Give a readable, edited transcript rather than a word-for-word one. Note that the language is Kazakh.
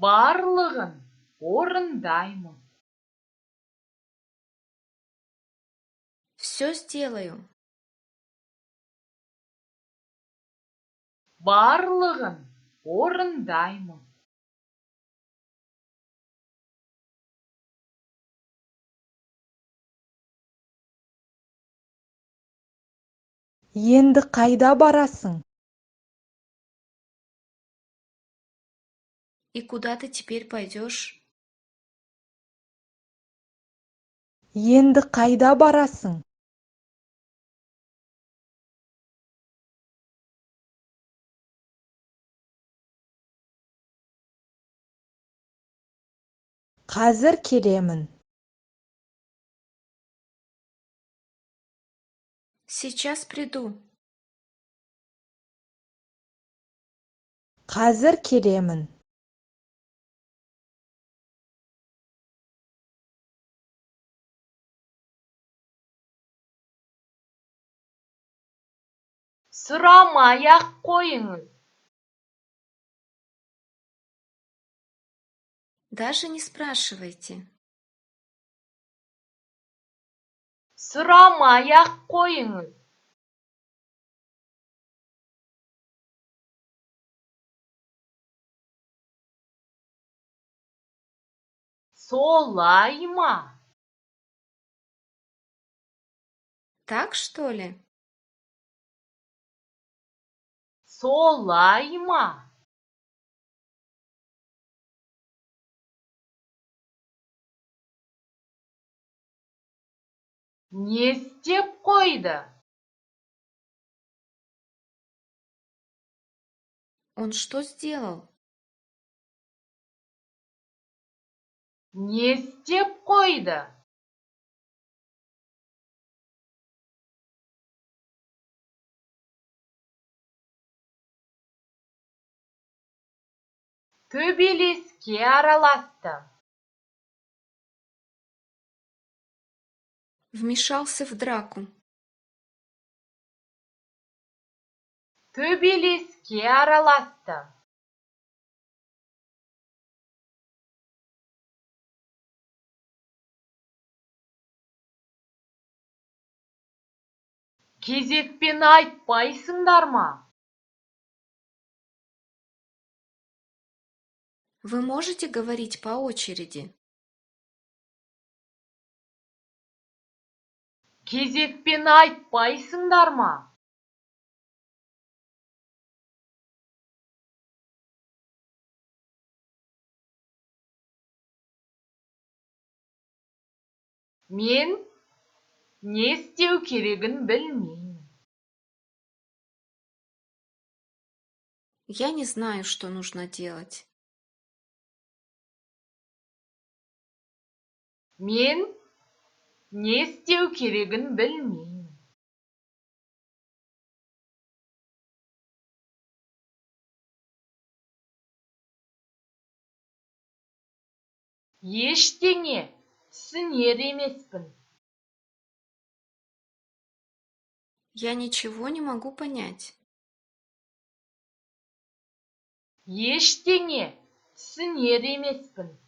Барлығын орындаймын. Все сделаю. Барлығын орындаймын. Енді қайда барасың? И куда ты теперь пойдешь? Енді қайда барасың? Қазір келемін. Сейчас приду. Қазір келемін. Сұрамай-ақ қойыңыз. Даже не спрашивайте. Сұрамай-ақ қойыңыз. Солай ма? Так, что ли? Солай ма? Не істеп қойды? Он что сделал? Не істеп қойды? Төбелеске араласты. Вмешался в драку. Төбелеске араласты. Кезекпен айтпайсыңдар ма? Вы можете говорить по очереди? Кезекпен айтпайсыңдар ма? Мен не істеу керегін білмеймін. Я не знаю, что нужно делать. Мен не істеу керегін білмеймін. Ештеңе түсінер емеспін. Я ничего не могу понять. Ештеңе түсінер емеспін.